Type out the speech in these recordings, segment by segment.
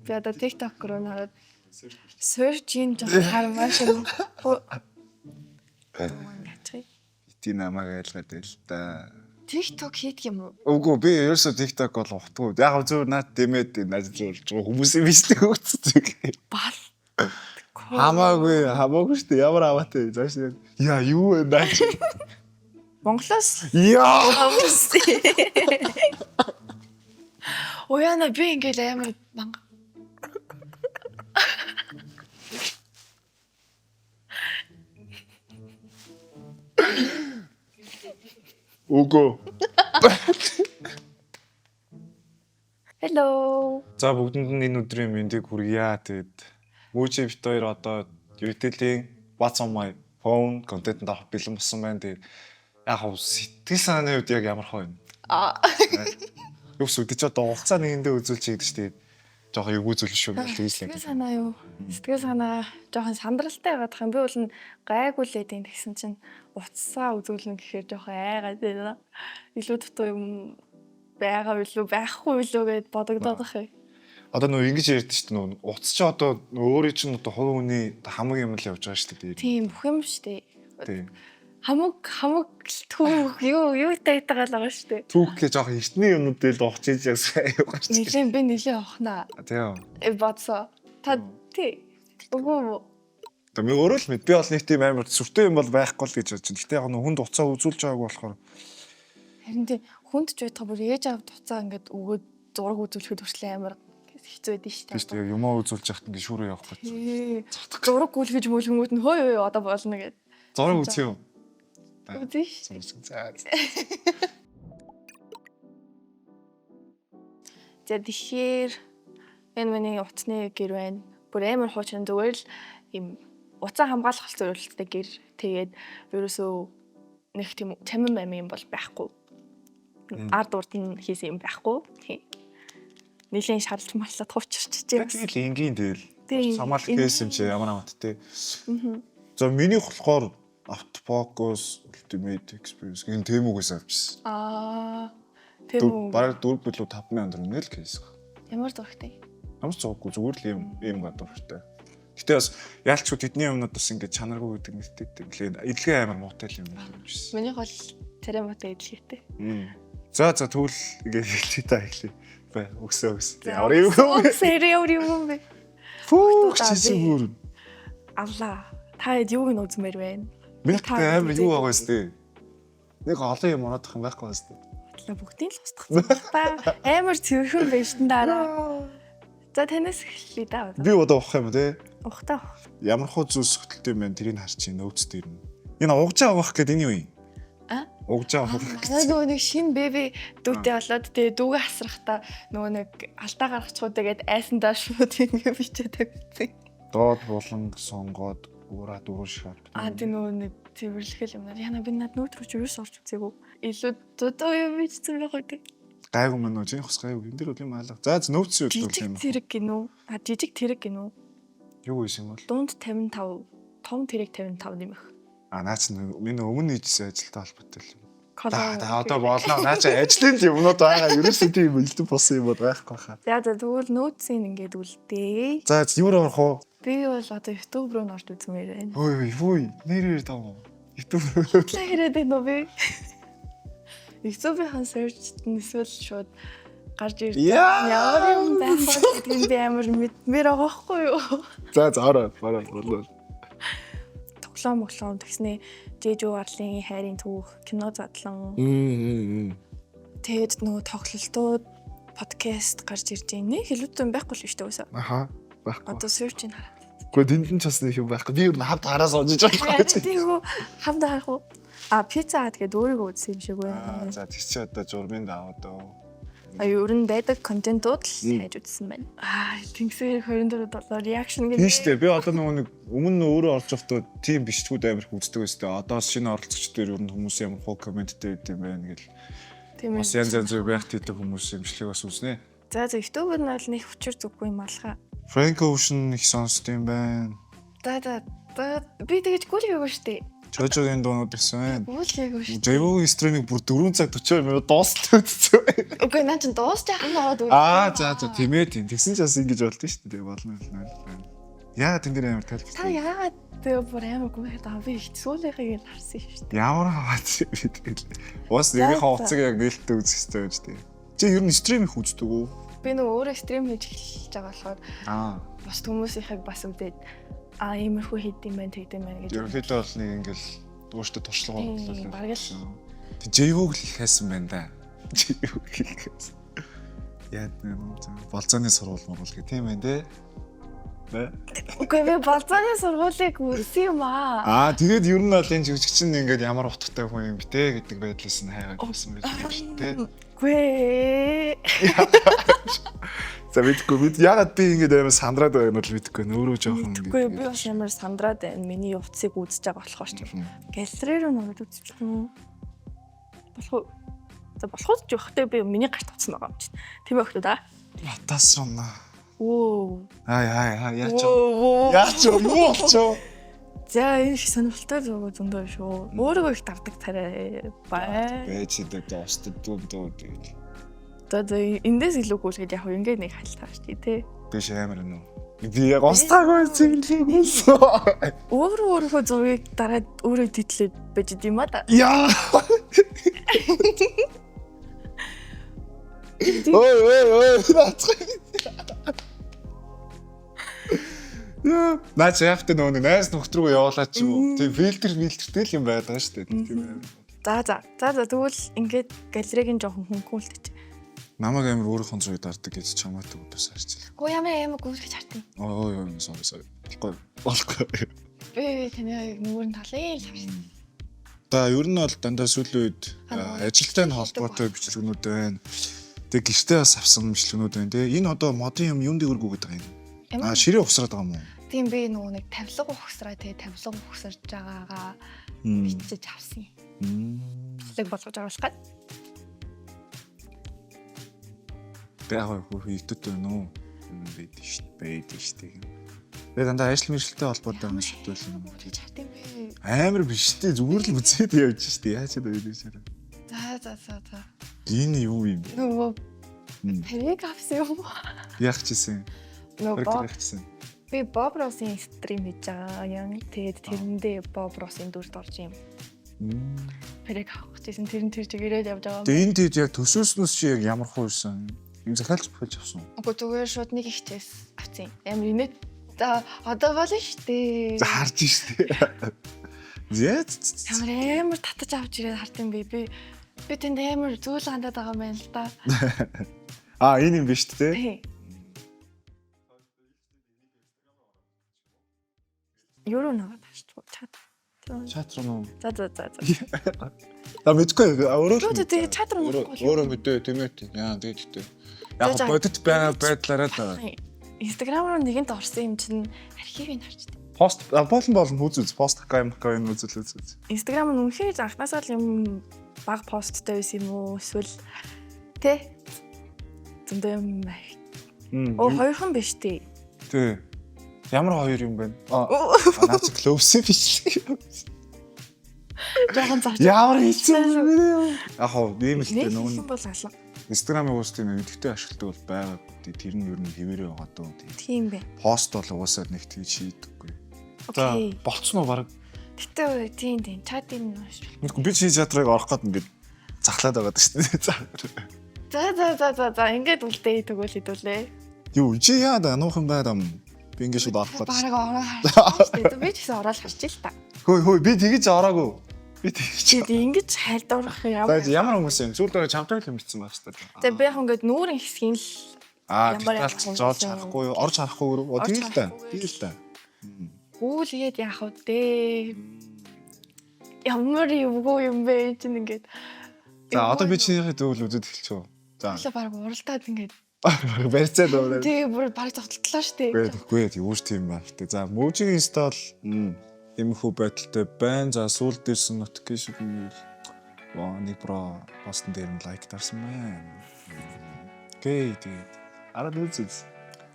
Би одоо TikTok руу нараад search-ийн жоохон хармаа шиг. Бити намайг айлгаад байл та. TikTok хийдэг юм уу? Үгүй, би ерөөсөө TikTok бол ухтгүй. Яг гоо зүгээр наад дэмэд наад зүгээр жоо хүмүүсийн бичлэг өгцдөг. Бал. Хамаагүй, хамаагүй шүү дээ. Ямар хамаатай. Зааш яа юу вэ наа чи. Монголоос Яа. Уяна би ингээл амар манга. Үгүй. Hello. За, бүгдэнд нь энэ өдрийн мэндийг хүргье. Тэгээд Мүүчи бит хоёр одоо Retail-ийн What's on my phone контентэнд авах бэлэн болсон байна. Тэгээд яг хав сэтгэл санааны хувьд яг ямар хоо юм? Аа. Юу ч үдэж одоо хугацаа нэгэндээ үзүүлчих гэдэг чинь тэгээд жоохон эвгүй зүйл шүү гэх Сэтгэл юм. санаа юу? Сэтгэл санаа жоохон сандралтай байгаад юм. Би бол нь гайгүй л эдийн тэгсэн чинь утсаа үзүүлнэ гэхээр жоохон айгаад байна. Илүү дутуу юм байгаа билүү, байхгүй билүү гэд бодогдоод ах юм. Одоо нөө ингэж ярьдэн шүү дээ, нөө утас чи одоо өөрийн чинь одоо хувь хүний хамаг юм л явж байгаа шүү дээ. Тийм, бүх юм шүү дээ. Тийм. Хамаг хамаг л түүх юу юутай байгаа л байгаа шүү дээ. Түүхгээ жоохон эртний юмнууд дээр л ухаж ийж яг сайн юу гарч. Нилээн би нилээн ухнаа. Тийм. Э бодсоо. Та тий. Үгүй юм уу? Одоо би өөрөө л мэд, би бол нэг тийм амар сүртэй юм бол байхгүй л гэж бодож байна. Гэтэ яг нөө хүнд уцаа үзүүлж байгааг болохоор Харин тий, хүнд ч байтгаа бүр ээж аав туцаа ингээд өгөөд зураг үзүүлэхэд хүртэл амар хэцүү байдэн шүү тийм шүү дээ. Юмаа үзүүлж яхад ингээд шүүрээ явах гэж. Тий. Зураг гүйлгэж мөлгөнгүүт нь хөөе хөөе одоо болно гэд. Зураг үзье юм. Үзье шүү. За. За, тэгэхээр энэ миний утасны гэр байна. Бүр амар хуучин, зүгээр л ийм утсаа хамгаалах зорилттой гэр. Тэгээд ерөөсөө нэг тийм чамин мамин юм бол байхгүй. Ард урд нь хийсэн юм байхгүй. Тийм. Нилийн шарлж марлаад хуучирч байна. Тэгэл энгийн тэгэл. Тийм. Самаал кейс юм чи ямар амт те. За, минийх болохоор Autofocus Ultimate Experience гэх Temu-гээс авчихсан. Аа. Тийм үү. Бараг 4 билүү 5 мянган төгрөг л кейс. Ямар зурагтай. Ямар ч зураггүй, зүгээр л юм ийм гадууртай. Гэтэ бас яалчгүй тэдний юмнууд бас ингээд чанаргүй гэдэг нэртэй. Тэглээ эдлгээ амар муутай л юм байна гэж. Минийх бол царай муутай эдлгээтэй. За за, тэгвэл ингээд эхлэе та, эхлэе. Бай, өгсөө өгс. Ямар юм бэ? Сэрэ ямар юм бэ? Фүүх чи бүр. Авлаа. Та хэд юуг нь үзмээр байна? Миний амар юу байгаа юм бэ? Нэг олон юм ороод их юм байхгүй байна. Бодлоо бүгдийг л устгах. Та амар цэвэрхэн байж тэн дараа. За, танаас эхлэе да. Би одоо ухах юм те. Ухтаа. Ямар хуу зүйлс хөтөлтэй юм бэ? Тэрийг харчих нөөц дээр нь. Энэ угжаа авах гэдэг энэ юу юм? А? Угжаа авах. Манай нөгөө нэг шинэ беби дүүтэй болоод тэгээ дүүгээ асрахтаа нөгөө нэг алдаа гаргачихуу тэгээд айсандаа шууд ингэ бичээд тавьсан. Доод булан сонгоод уураа дөрөв шат. А, тийм, нөгөө нэг цэвэрлэх юм. Яна би над нүүт рүү ч юус орч үзээгүй. Илүү дутуу юм бичсэн байх үү? Гайгүй мэн үү? Жинх ус гайгүй. Энэ дэр бол юм алга. За нөөц юу Жижиг юм. зэрэг гинүү? А, жижиг тэрэг гинүү? Юу байсан юм бол? Дунд 55, том тэрэг 55 нэмэх. А, наа чи миний өмнө хийжсэн ажилтай холбоотой л юм. Коло. За, одоо болно. Наа чи ажлын л юмнууд байгаа. Ерөөсөө тийм элдв болсон юм бол байхгүй хаа. За за, тэгвэл нөөцийн ингээд үлдээ. За, юу руу орох уу? Би бол одоо YouTube руу н орж үзмээр байна. Хөөе хөөе. Нэрээр даа. YouTube руу. Та яриад байна уу би? YouTube-ийн search-д нь эсвэл шууд гарч ирдэг. Яа! Ямар юм байх вэ гэдгийг би амар мэдмээр байгаа байхгүй юу? За за, ороо ороо болоо. Тоглоом моглоом тэгснээ Жэжүү арлын хайрын түүх, кино задлан. Тэгээд нөгөө тоглолтууд, подкаст гарч ирж байна. Нэг хэлүүтэн байхгүй л шүү дээ үсэ. Аха. Байхгүй. Одоо search-ийг хараа. Гэхдээ тэнд нь ч бас нэг юм байхгүй. Би ер нь хамт хараа сууж байгаа. Тийм үү? Хамт харах уу? А, пицца хат гэдэг өөрийгөө үзсэн юм шиг байна. За, тэр чи одоо журмын даваа дөө. А, ер нь байдаг контентууд л хайж үзсэн байна. Аа, тэнгисээр 24 доллар reaction гэдэг. Тийм шүү дээ. Би одоо нөгөө нэг өмнө нь өөрөө орж явахдаа тийм бичлэгүүд амар их үздэг байсан дээ. Одоо шинэ оролцогч дээр ер нь хүмүүс ямар хуу комменттэй байд юм байна гэл. Тийм ээ. Бас янз янз байх тийдэг хүмүүс имжлэг бас үзнэ. За за, YouTube нь бол нэг хүчээр зүггүй юм алхаа. Frank Ocean их сонсд юм байна. За за за, би тэгэж гүйл хийгээгүй шүү дээ. Жожогийн дуунууд ирсэн. Гүйлгээгүй шүү. Жавогийн stream ийг бүр 4 цаг 42 минут дуустал үзсэн. Үгүй наа чин дуусч яхах нь ороод үзсэн. Аа за за, тийм ээ, тийм. Тэгсэн ч бас ингэж болдсон шүү дээ. Болно болно. Яа, тэн дээр амар тайлбар. Та яагаад тэгээ бүр амар гүйлгээд байгаа, би их сүүлийнхийг л харсан шүү дээ. Ямар хаваад би тэгэл. Уус нэгийнхээ утсыг яг нээлттэй үзэх хэрэгтэй байж тээ. Чи ер нь stream их үздэг үү? Би нөгөө өөрөө stream хийж эхэлж байгаа болохоор бус хүмүүсийнхийг бас үдээд, аа, иймэрхүү хийд юм байна, тэгдэм байна гэж. Ерөнхийдөө бол нэг ингээл өөртөө туршлага Тийм, боллоо. бараг л. Жэйвог л их хайсан байна да. Жэйвог их хайсан. Яа, болзооны сургууль мургуул гэх тийм байх те. Бэ? Үгүй, би болзооны сургуулийг үзсэн юм аа. Аа, тэгээд ер нь бол энэ жүжигчин ингээд ямар утгатай хүн юм бэ те гэдэг байдлаас нь хайгаад байсан байж байгаа шүү дээ. Үгүй ээ. За, мэдгүй, бид ягаад би ингээд амар сандраад байгааг нь бол мэдэхгүй байна. Өөрөө жоохон ингээд. Үгүй, би бас амар сандраад байна. Миний утсыг үзэж байгаа болохоор ч юм. Галерей руу нөрөөд үзчих юм уу? Болох уу? За, болох уу ч явахтай би миний гарт утсан байгаа юм чинь. Тийм байх үү да? Батас руу. Өө. Ай ай ай, яач. Өө. Яач, юу болчихоо? За, энэ их сонирхолтой зүг зөндөө шүү. Өөрийгөө их дардаг царай бай. Байж идэг дуустдаг дүү дүү тэгэл. За за, эндээс илүү гүйлгээд яг ингээд нэг хайлтаа шүү дээ, тий. Биш, амар нүү. Би яг устгаагүй цэвэрлээгүйсэн. Өөрөө өөрийнхөө зургийг дараад өөрөө тэтлээд байж идэм ба да. Яа. Ой ой ой, наацгаа. Яа, наа чи яахтай нөгөө нэг найз нөхд рүү явуулаад ч юм уу. Тийм фильтр фильтртэй л юм байдаг шүү дээ. Тийм ээ. За за. За за, тэгвэл ингээд галерейг нь жоохон хөнгөлтөж. Намайг амар өөрийнхөө зургийг дарддаг гэж чамаатай бас харж Гоо, ямар амар гүйлгэж хартیں۔ байна. Ой ой, sorry sorry. Болохгүй. Болохгүй. Би таны нүгэр нь талын л харсан. За, ер нь бол дандаа сүүлийн үед ажилтай нь холбоотой бичлэгнүүд байна. Тэгээ гэртээ бас авсан бичлэгнүүд байна те. Энэ одоо модын юм юун дээгүүр гүгээд байгаа юм. Аа, ширээ ухсраад байгаа юм уу? Тийм, би нөгөө нэг тавилга ухсраа, тэгээ тавилга ухсарж байгаагаа бичиж авсан юм. Бичлэг болгож оруулах гад. Тэгээ яг хөө хийдэг байна уу? Юм байдаг шүү дээ. Байдаг шүү дээ. Тэгээ дандаа ажил мэргэжилтэй холбоотой юм шийдвэл юм. Гүйлгэж хартیں бэ. Амар биш дээ. Зүгээр л үзээд явж шүү дээ. Яаж ч байдаг шээ. За за за за. Энэ юу юм бэ? Нөгөө тэрийг авсан юм уу? Яах чийсэн? Нөгөө Боб Яах чийсэн? би Боб Россын stream хийж байгаа юм. Тэгээд тэрэндээ Боб Россын дүрд орж юм. Тэрийг авах гэжсэн, тэр нь тэр чиг ирээд явж байгаа юм. Тэгээ энэ тэгэд яг төсөөснөөс чи яг ямар хууйсан? Юм захиалж бохилж авсан уу? Үгүй, зүгээр шууд нэг ихчээс авсан. Амар инээд. За, одоо болно шүү дээ. За, харж штэ. Зэ. Ямар амар татаж авч ирээд харт юм бэ? Би тэнд амар зүйл хандаад байгаа юм байна л да. Аа, энэ юм биш үү те? Тий. Юу нэг ташчих чат. Чат руу. За за за за. За, мэдгүй, өөрөө л. Юу тэгээ чат руу нөхгүй. Өөрөө мэдээ, тийм ээ. Яа, тэгээ тэгтээ. Яг бодит байгаа байдлаараа л. Instagram руу нэгэнт орсон юм чинь архивыг харчдаг. Пост болон болон үз үз пост гайм гайм үзэл үз үз. Instagram нь үнэхээр анхнаасаа л юм баг посттой байсан юм уу? Эсвэл тэ зөндөө юм. Оо, хоёрхан биш тий. Тий. Ямар хоёр юм бэ? Аа, наа чи клоусэн биш. Жохон зарч. Ямар хэцүү юм бэ? Яг хоо ийм л дээ Нэг нөгөө юм бол алга. Instagram-ыг уус тийм идэвхтэй ашигладаг бол байгаа. Тэр нь ер нь хэвээрээ байгаа дөө. Тийм бэ. Пост бол угаасаа нэг тэгж хийдэггүй. За, Окей. болцсон уу баг? Гэтэ тийм тийм чат юм уншиж. Мэдгүй, би чи чат руу орох гээд ингээд захлаад байгаа шүү дээ. За. За за за за за, ингээд үлдээ, тэгвэл хэдүүлээ. Юу чи яа да нуухан байд ам. Би ингээд шууд орох гээд. Бараг ороо харчих шүү дээ. Би ч гэсэн ороод харчих л та. Хөөе хөөе, би тэгэж ороогүй. Би тэгэж. Чи ингэж хайлдуурах юм. За, ямар хүмүүс юм? Сүүлд ороо чамтай л юм бичсэн байх шүү дээ. За, би яг ингээд нүүрэн хэсгийн л Аа, ямар детальч ямар жоолж хүмүүс юм. харахгүй юу? Орж харахгүй юу? Орж Тийм л та. харахгүй. Тийм л та. гүйлгээд яах вэ дээ? Ямар эвгүй юм бэ чинь ингээд. За, одоо би чинийхээ дүүл үзээд эхэлчихв. За. Хойлоо баг уралдаад ингээд. Барьцаад байна. Тэгээ бүр баг зовтлоо шүү дээ. Үгүй үгүй, юу ч тийм байх тэ. За, Мөжигийн инстал иймэрхүү байдалтай байна. За, сүүлд ирсэн notification гэвэл ваа, нэг бро постн дээр нь лайк дарсан байна. Окей, тэгээд араад үзье.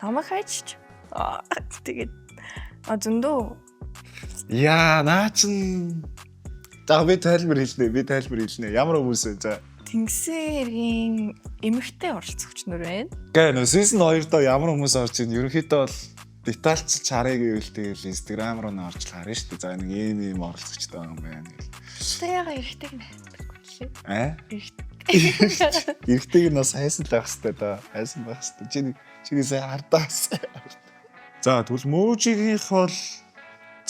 Намайг хайчч. Аа, тэгээд а зөндөө Яа, наа чин За, би тайлбар хэлнэ. Би тайлбар хэлнэ. Ямар хүмүүс вэ? За. Тэнгисийн эргийн эмэгтэй оролцогч нар байна. Гэ нөө season 2-доо ямар хүмүүс орж ийн, ерөнхийдөө бол детальчилж харъя гэвэл тэгэл Instagram руу н орж л харна шүү дээ. За, нэг ийм ийм оролцогчтой байгаа юм байна гэл. Тэ яга эрэгтэйг нь хайдаггүй лээ. Аа? Эрэгтэй. Эрэгтэйг нь бас хайсан л байх хэвээр даа. Хайсан байх хэвээр. Чиний сайн хардаас. За, тэгвэл Мөөжигийнх бол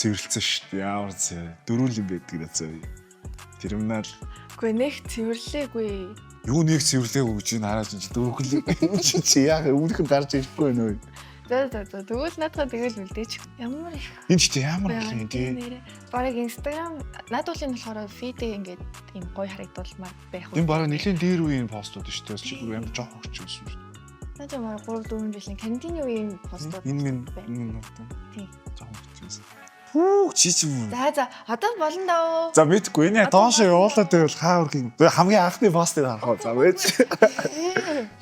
цэвэрлсэн шүү дээ. Ямар цэвэр. Дөрвөл юм байдаг нэ зөө. Терминал. Үгүй, нэг цэвэрлээгүй. Юу нэг цэвэрлээгүй гэж энэ хараад чи дөрвөл чи яах өмнөх нь гарч ирэхгүй байна уу? За, тэгвэл наадхаа тэгэл үлдээч. Ямар их Энэ ч тий ямар гэх юм тий. Бараг Instagram над бол энэ болохоор feed ээ ингээд ийм гоё харагдуулмаар байх. Энэ бараг нэлийн дээр үеийн постууд шүү дээ. Чи бүр амар жоох өгч байсан шүү дээ. Наад бараг 3 4 жилийн карантины үеийн постууд. Энэ минь энэ надад. Тийм. Жоох өгч байсан. Пүү, чи чи юм. За, одоо болно даа. За, мэдгүй, энэ доошо явуулаад байвал хаа үргийн хамгийн анхны постыг харах уу. За, вэж.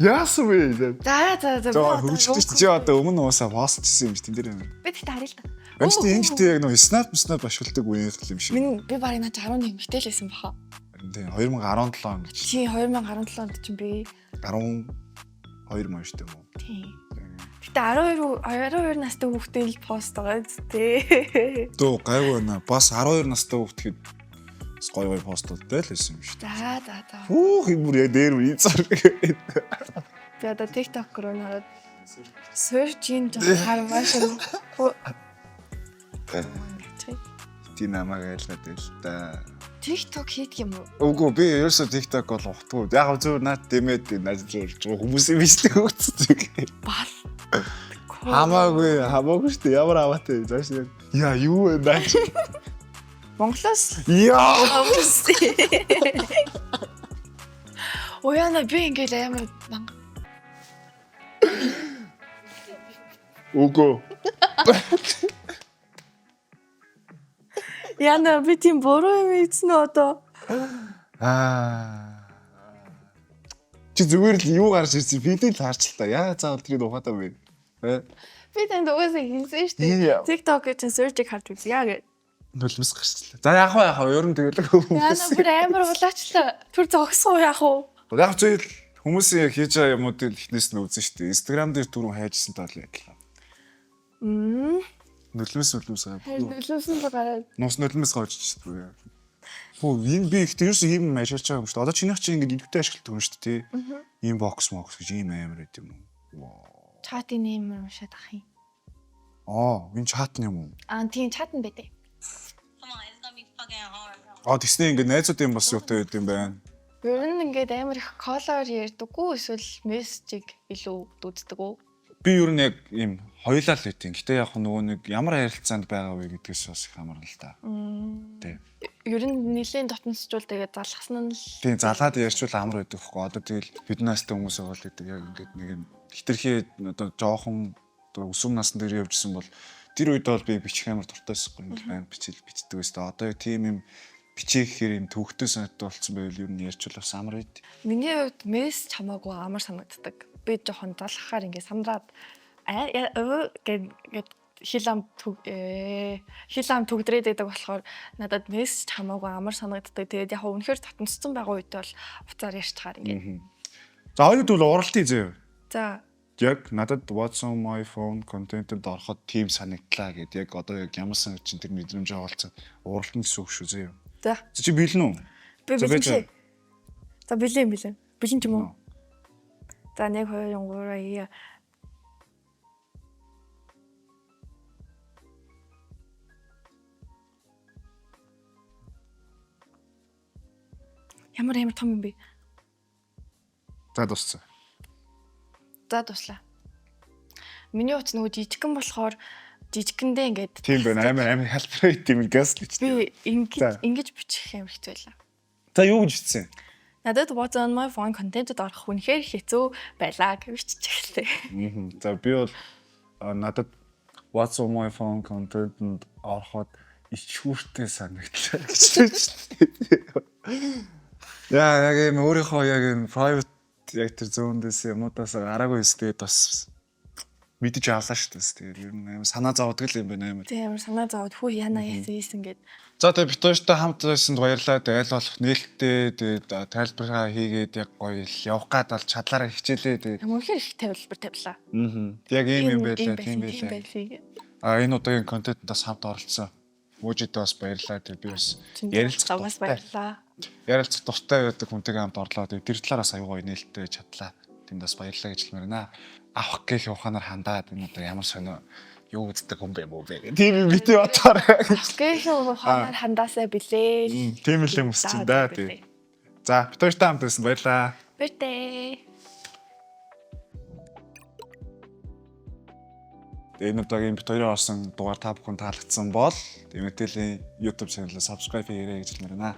Яасан бэ? За. За, хөгжүүлж чи одоо өмнө уусаа пост хийсэн юм чи тэн дээр юм. Би тэгтээ харъя л да. Энэ ч энэ ч яг нөө snap ашигладаг үеийн юм шиг. Минь би бараг наа 11 эмэгтэй л байсан баха. Тийм, 2017 он гэж. Тийм, 2017 онд чинь би 12 мөн шүү дээ юм уу? Тийм. Гэтэ 12 12 настай хүүхдээ л пост байгаа зү тээ. Дөө гайгүй байна. Бас 12 настай хүүхэд бас гоё гоё постуудтай л байсан юм шүү дээ. За. Хүүх юм бүр яг дээр үе зураг. Би одоо TikTok руу н хараад search-ийн жоо хармаа шүү. Ти намайг айлгаад байл та. TikTok хийдэг юм уу? Үгүй, би ерөөсөө TikTok бол ухтгүй. Яг зөв наад дэмэд наад зөв хүмүүсийн бичлэг өгцдөг. Бал. Хамаагүй, хамаагүй шүү дээ. Ямар хамаатай зааш. Яа, юу вэ наа чи? Монголоос Яа. Уяна би ингээл амар манга. Үгүй. Яна би тийм буруу юм ийцэн үү одоо? Аа. Чи зүгээр л юу гарч ирсэн видеог л харч л та. Яа заавал тэрийг ухаатай бэ? Э? Би танд угаасаа хэлсэн шүү дээ. TikTok-ийн чинь search-ийг харж үзье гэж. Нулимс гарчлаа. За, яах вэ, яах вэ? Ер нь тэгэл Яна бүр амар улаачлаа. Түр зогссон уу, яах вэ? Яг зүйл хүмүүсийн яг хийж байгаа юмнуудыг эхнээс нь үзэн шүү дээ. Instagram дээр түрүүн хайжсан тал адилхан. Нулимс гаа. Харин нулимс нь гараад. Нус нулимс гоож шүү дээ. Хөө, энэ би ихтэй ерөөсөө ийм юм ажиллаж байгаа юм шүү дээ. Одоо чинийх чинь ингэж идэвхтэй ашигладаг юм шүү дээ, тий. Ийм бокс мокс гэж ийм амар байт юм уу? Чатын нэмэр уншаад ах юм. Аа, энэ чат юм уу? Аа, тийм, чат нь байдэ. Come on, it's gonna be fucking hard. Аа, тэгснэ ингэ найзуудын бас юутай байд юм байна. Ер нь ингээд амар их колор ярьдаггүй эсвэл мессежийг илүү дүүддэг үү? Би ер нь яг ийм хоёулаа л байт юм. Гэтэ яг нөгөө нэг ямар харилцаанд байгаа вэ гэдгээс бас их хамаарна л та. Тий. Ер нь нэлийн дотносчул тэгээд залхсан нь л Тийм, залгаад ярьчвал амар байдаг хгүй. Одоо тэгэл бид настай хүмүүс байгаа л гэдэг яг ингээд нэг юм хитрхи одоо жоохон одоо өсвөр насн дээр явжсэн бол тэр үед бол би бичих амар дуртай байсан юм байна. Бичил бичдэг байсан. Одоо яг тийм юм бичих гэхээр юм төвхтэй санагддаг болсон байвал ер нь ярьчвал бас амар байд. Миний хувьд мессеж хамаагүй амар санагддаг. Би жоохон залхахаар ингээд сандраад гээд хил ам түгдрээд байдаг болохоор надад мессеж хамаагүй амар санагддаг. Тэгээд яг үнэхээр татнцсан байгаа үед бол уцаар ярьчихаар ингээд. За, хоёул тэгвэл уралтын зөө. За. Яг надад "What's on my phone" контентэд ороход тийм санагдлаа гэд яг одоо яг ямар санагд чинь тэр мэдрэмж авалцсан уралтан гэсэн үг шүү зөө. За. Чи бэлэн үү? Би За, бэлэн байж. шээ. За, бэлэн бэлэн. Бэлэн ч юм уу? За, 1 2 3 Ямар амар том юм бэ? За, дууссан. За, дуслаа. Миний утас нөгөө жижигхэн болохоор жижигэндээ ингээд Тийм байна. Амар амар халбараа тийм газ л ч. би ингэж За. ингэж бичих юм хэцүү байлаа. За, юу гэж бичсэн? Надад "What's on my phone" контентэд орох үнэхээр хэцүү байлаа гэж биччихлээ. За, би бол надад "What's on my phone" контентэнд ороход ичхүүртэй санагдлаа гэж бичсэн. Яа, яг юм өөрийнхөө яг юм private яг тэр зүүндээс юмудаас гараагүй өсгээд бас мэдэж авлаа шүү дээ. Тэгээд ер нь амар санаа зовдөг л юм байна амар. Тийм, амар санаа зовоод хүү яна яасан ийсэн гэд. За, тэгээ бит хоёртой хамт байсанд баярлалаа. Тэгээ аль болох нээлттэй, тэгээд тайлбараа хийгээд яг гоё л явах гад бол чадлаараа хичээлээ. Тэгээд Үнэхээр их тавилбар тавилаа. Яг ийм юм байлаа, тийм Тийм байлаа. байлээ. А, энэ удаагийн контентэнд бас хамт оролцсон. Мужидээ бас баярлалаа. Тэгээ би бас ярилцах Бас дуртай. баярлалаа. Ярилцах дуртай байдаг хүнтэйгээ хамт орлоо. Тэгээ тэр талаар бас аюу гоё нээлттэй чадлаа. Тэнд бас баярлалаа гэж хэлмээр байна. Авах гэх ухаанаар хандаад энэ одоо ямар сонио юу үздэг хүн бэ мүү бэ гэх. Тийм юм бити бодоорой. Гэх ухаанаар хандаасаа билээ. Тийм л юм өссөн да. Тий. За, бит хоёртой хамт байсан баярлалаа. Баяртай. Тэгээ энэ удаагийн бит хоёрын орсон дугаар та бүхэн таалагдсан бол Эмэтэлийн YouTube channel-а subscribe хийгээрэй гэж хэлмээр байна.